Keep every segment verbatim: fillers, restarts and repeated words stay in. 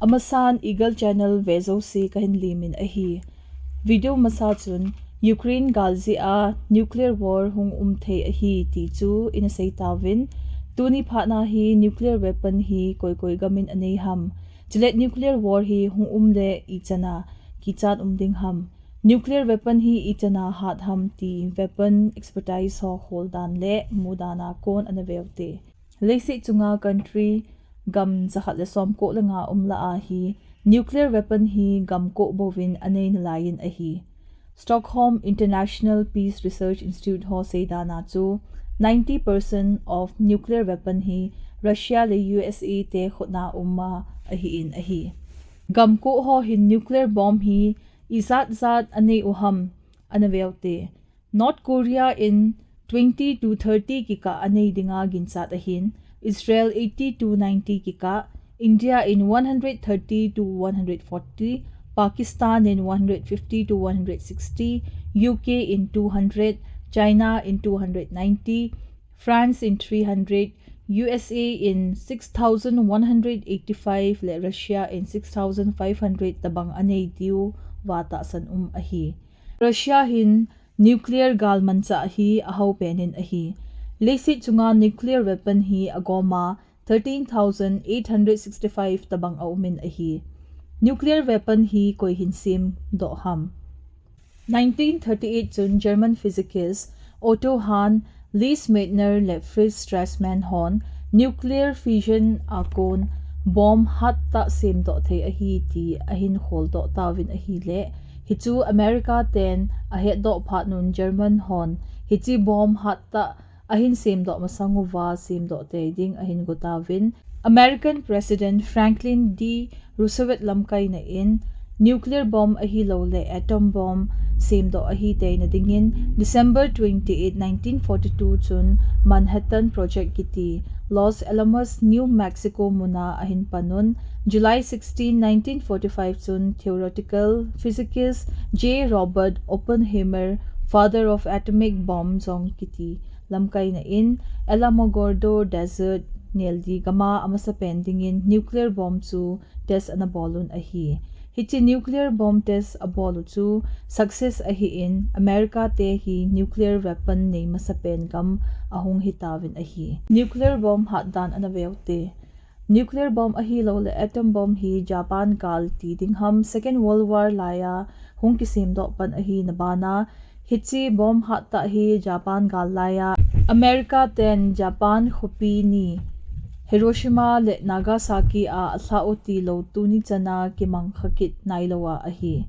Amasan Eagle Channel ve jouse kahin lemin ahi. Video masa chun Ukraine gal jeh a nuclear war hung um thei ahi ti chu ina sei tauvin. Tuni phatna hi nuclear weapon hi koi koi gamin anei ham. Chule nuclear war hi hung um le ichan a kichat um ding ham. Nuclear weapon hi ichan a hat ham ti weapon expertise ho kholdan le mudan a kon ana veu te. Leiset chunga country gam jakhat le somko le nga um lah a hi nuclear weapon hi gam ko bouvin anei nalaiyin ahi. Stockholm International Peace Research Institute ho seidan a chu ninety percent of nuclear weapon hi Russia le U S A te khutna um a ahin ahi. Gam ko ho hin nuclear bomb hi ijat jat anei u ham ana veu te. North Korea in twenty to thirty kikah anei dinga ginchat ahin, Israel eighty to ninety kikah, India in one hundred thirty to one hundred forty, Pakistan in one hundred fifty to one hundred sixty, U K in two hundred, China in two hundred ninety, France in three hundred, U S A in six thousand one hundred eighty-five le Russia in six thousand five hundred tabang anei diu va tahsan um ahi. Russia hin nuclear gal manchah hi ahao penin ahi. Leiset chunga nuclear weapon hi agoma thirteen thousand eight hundred sixty-five tabang aumin ahi. Nuclear weapon hi koi hin semdoh ham. Nineteen thirty-eight chun German physicist Otto Hahn, Lise Meitner le Fritz Strassmann hon nuclear fission a kon bomb hattah semdoh thei ahi ti ahin kholdoh tauvin ahile, hichu America ten ahetdoh phat un German hon hiche bomb hattah ahin semdoh masang uva semdoh tei ding ahin go tauvin. American President Franklin D Roosevelt lamkaina in nuclear bomb ahilou le atom bomb semdoh ahi teina dingin December twenty-eight, nineteen forty-two chun Manhattan Project kiti Los Alamos, New Mexico muna ahin pan un. July sixteen, nineteen forty-five chun theoretical physicist J Robert Oppenheimer, father of atomic bomb jong kiti lamkaina in Alamogordo Desert, neldi gama amasapen dingin nuclear bomb chu test ana bol un ahi. Hiche nuclear bomb test abol u chu success ahin, America te hi nuclear weapon nei masapen gam ahung hitauvin ahi. Nuclear bomb hatdan ana veu te. Nuclear bomb ahilou le atom bomb hi Japan gal ti ding ham Second World War laiya hung kisemdoh pan ahina bana, hiche bomb hattah hi Japan gal laiya America ten Japan khopi ni Hiroshima le Nagasaki a alhah u tilou tuni chana kimangkha kit nailou a ahi.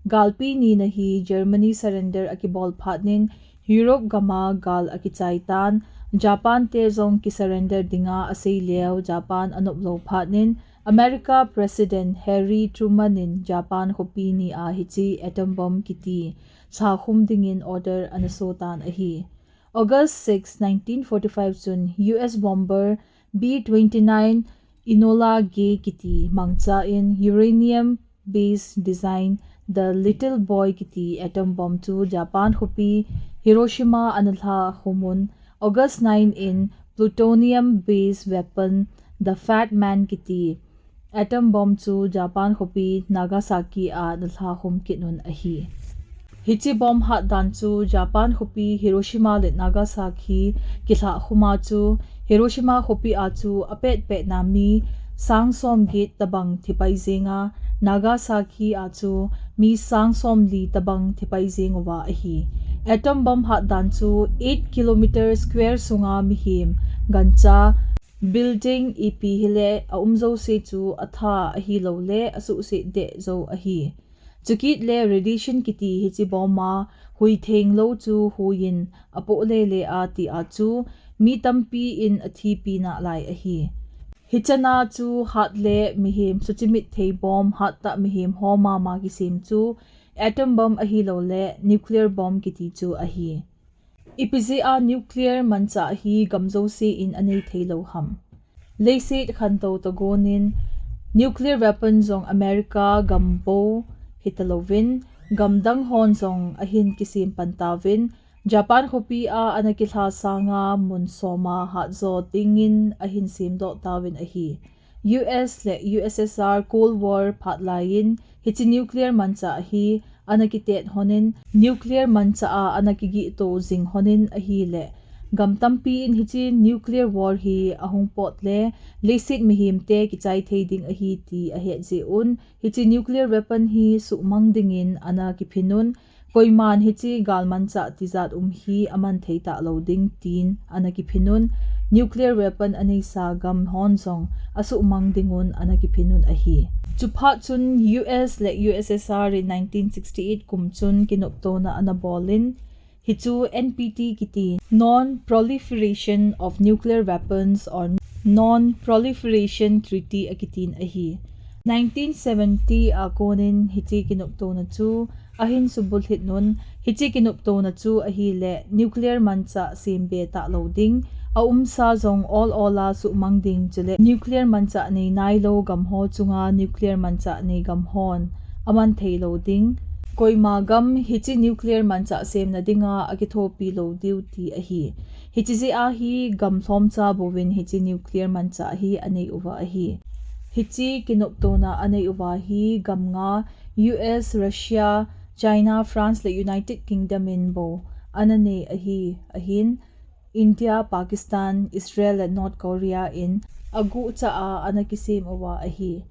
Galpi nina hi Germany surrender akibol phat in Europe gama gal akichai tan, Japan te jong kisurrender dinga asei leu Japan anop lou phat in America President Harry Truman in Japan khopi ni a hiche atom bomb kiti lhakhum dingin order ana so tan ahi. August six, nineteen forty-five chun U S bomber B twenty-nine Enola Gay kiti mangcha in uranium base design The Little Boy kiti atom bomb chu Japan khopi Hiroshima ana lhakhum un, August nine in plutonium base weapon The Fat Man kiti atom bomb chu Japan khopi Nagasaki a ana lhakhum kit un ahi. Hiche bomb hatdan chu Japan khopi Hiroshima le Nagasaki kilhakhum a chu Hiroshima khopi a chu apetpetna mi sang somget tabang thipai jeng a, Nagasaki a chu mi sang somli tabang thipai jeng uva ahi. Atom bomb hatdan chu eight kilometer square sunga mihem, gancha, building ipi hile aum jouse chu atha ahilou le asuhset deh jou ahi. Chukit le radiation kiti hiche bomb a hui thenglou chu huiyin apoh lele a ti a chu mi tampi in athipi nalai ahi. Hichana chu hat le mihem suchimit thei bomb hattah mihem ho mama kisem chu atom bomb ahilou le nuclear bomb kiti chu ahi. Ipi jeh a nuclear manchah hi gam jouse in anei theilou ham? Leiset khantou toh gon in nuclear weapon jong America gam bou hitalouvin, gamdang hon jong ahin kisem pan tauvin, Japan khopi a ana kilha sanga mun soma hatjo dingin ahin semdoh tauvin ahi. U S le U S S R Cold War phat laiyin hiche nuclear manchah hi ana kitet honin, nuclear manchah a ana kigihto jing honin ahile, gam tampi in hiche nuclear war hi ahung pot le, leiset mihemte kichai thei ding ahi ti ahet jeh un, hiche nuclear weapon hi suhmang dingin ana kiphin un, koiman hiche gal manchah tijat um hi aman thei talou ding tin ana kiphin un, nuclear weapon aneisa gam hon jong asuhmang dingun ana kiphin un ahi. Chuphat chun U S le U S S R in nineteen sixty-eight kum chun kinoptona ana bolin, hichu N P T kiti, Non-Proliferation of Nuclear Weapons or Non-Proliferation Treaty akitin ahi. Nineteen seventy a konin hiche kinoptona chu ahin subulhit un, hiche kinoptona chu ahile nuclear manchah sembe talou ding, aumsa jong ol ol a suhmang ding chule nuclear manchah nei nailou gam ho chunga nuclear manchah nei gam hon aman theilou ding, koima gam hiche nuclear manchah semna dinga akithopi lou diu ti ahi. Hiche jeh a hi gam lhomcha bouvin hiche nuclear manchah hi anei uva ahi. Hiche kinoptona anei uva hi gam nga, U S, Russia, China, France le United Kingdom in bou ana nei ahi. Ahin India, Pakistan, Israel le North Korea in aguhcha a ana kisem uva ahi.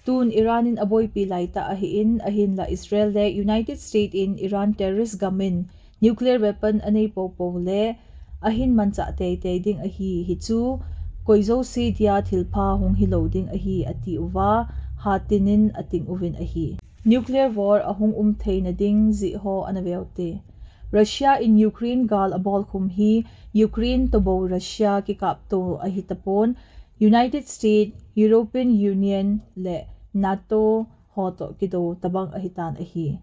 Tun Iran in aboipi laitah ahin, ahinla Israel le United States in Iran terrorist gam in nuclear weapon anei poupou le ahin manchah teitei ding ahi, hichu koi jouse dia thilpha hung hilou ding ahi ati uva, hatinin ating uvin ahi. Nuclear war ahung um theina ding jeh ho ana veu te. Russia in Ukraine gal abolkhum hi Ukraine toh bou Russia kikapto ahi tapon, United States, European Union le NATO ho toh kidou tabang ahitan ahi.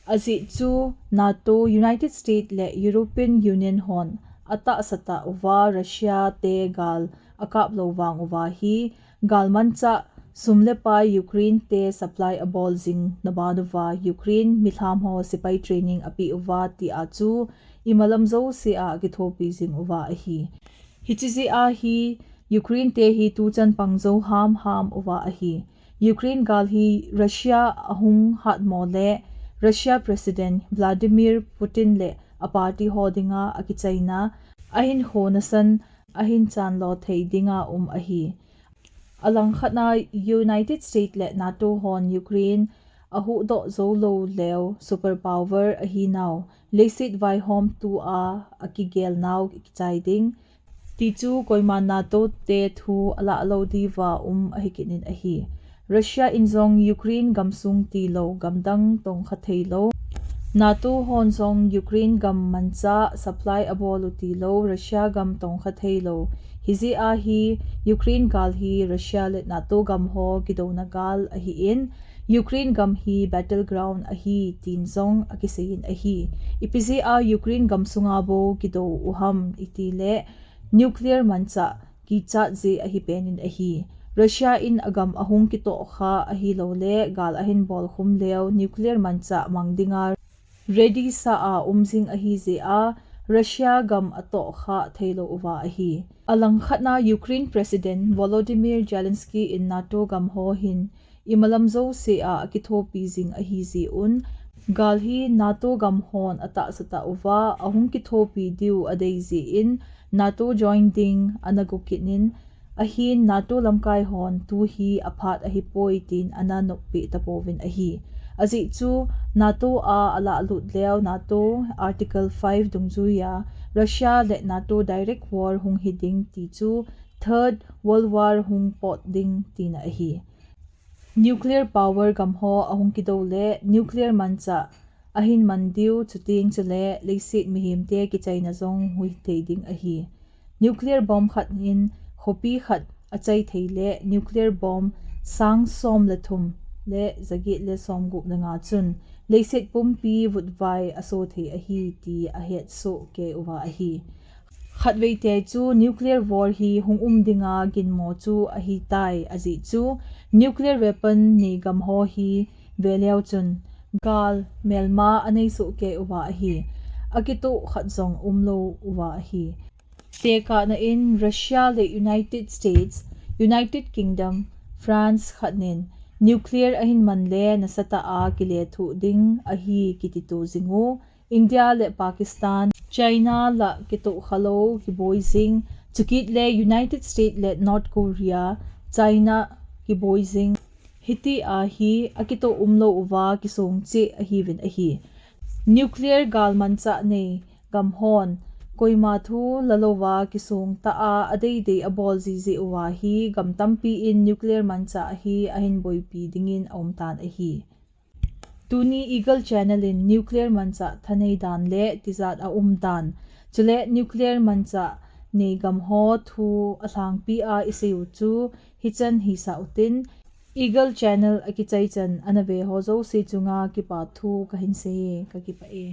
Ajeh chu NATO, United States le European Union hon atahsa tah uva Russia te gal akap lou vang uva hi gal manchah, sum le pai Ukraine te supply abol jing na ban uva Ukraine milham ho sepai training apeh uva tia chu imalam jouse a akithopi jing uva ahi. Hiche jeh a hi Ukraine te hi tuchan pang jou hamham uva ahi. Ukraine gal hi Russia ahung hatmo le Russia President Vladimir Putin le a party ho dinga akichaina, ahinkho nasan, ahin chanlo thei dinga um ahi. Alangkhat na United States le NATO hon Ukraine ahuhdoh jou lou leu superpower ahinau, leiset vaihom tua akigel nau kichai ding, ti chu koiman NATO te thu alah lou diuva um ahi kit in ahi. Russia in jong Ukraine gamsung tilou gamdang tongkha theilou, NATO hon jong Ukraine gam manchah supply abol u tilou Russia gam tongkha theilou. Hijeh a hi Ukraine gal hi Russia le NATO gam ho kidouna gal ahin, Ukraine gam hi battleground ahi tin jong akiseiyin ahi. Ipi jeh a Ukraine gamsunga bou kidou u ham itile nuclear manchah kichat jeh ahi penin ahi. Russia in agam ahung kitohkha ahiloule gal ahin bolkhum leu nuclear manchah mang dinga ready sa a um jing ahi jeh a Russia gam atohkha theilou uva ahi. Alangkhat na Ukraine President Volodymyr Zelensky in NATO gam ho hin imalam jouse a akithopi jing ahi jeh un, gal hi NATO gam hon atahsa tah uva ahung kithopi diu adei jeh in NATO join ding ana go kit in, ahin NATO lamkai hon tu hi aphat ahipoi tin ana noppeh tapouvin ahi. Ajeh chu NATO a alahlut leu NATO Article five dungjuiya Russia le NATO direct war hung hi ding ti chu Third World War hung pot ding tina ahi. Nuclear power gam ho ahung kidou le nuclear manchah ahin man diu chuteng chule leiset mihemte kichaina jong hui thei ding ahi. Nuclear bomb khat in khopi khat achai thei le nuclear bomb sang som le thum le jaget le somgup le nga chun leiset pumpi vutvai aso thei ahi ti ahetsoh kei uva ahi. Khatvei tei chu nuclear war hi hung um dinga ginmo chu ahitai, ajeh chu nuclear weapon nei gam ho hi veleu chun gal melma anei soh kei uva ahi. Akitoh khat jong umlou uva ahi. Tekahna in Russia le United States, United Kingdom, France khat nin nuclear ahin man le nasatah a kilethuh ding ahi kiti to jing u. India le Pakistan, China lah kitoh khalou kiboi jing, chukit le United States le North Korea, China kiboi jing. Hiti ahi akitoh umlou uva kisong cheh ahiuvin ahi. Nuclear galmanchah nei gam hon koima thu lalouva kisong tah a adeidei abol jiji uva hi gam tampi in nuclear manchah hi ahin boipi dingin aumtan ahi. Tuni Eagle Channel in nuclear manchah thanei dan le tijat aum dan, chule nuclear manchah nei gam ho thu alhangpi a isei u chu hichan hisah utin, Eagle Channel akichai chan ana ve ho jouse chunga kipa thu kahin sei e, kakipah e.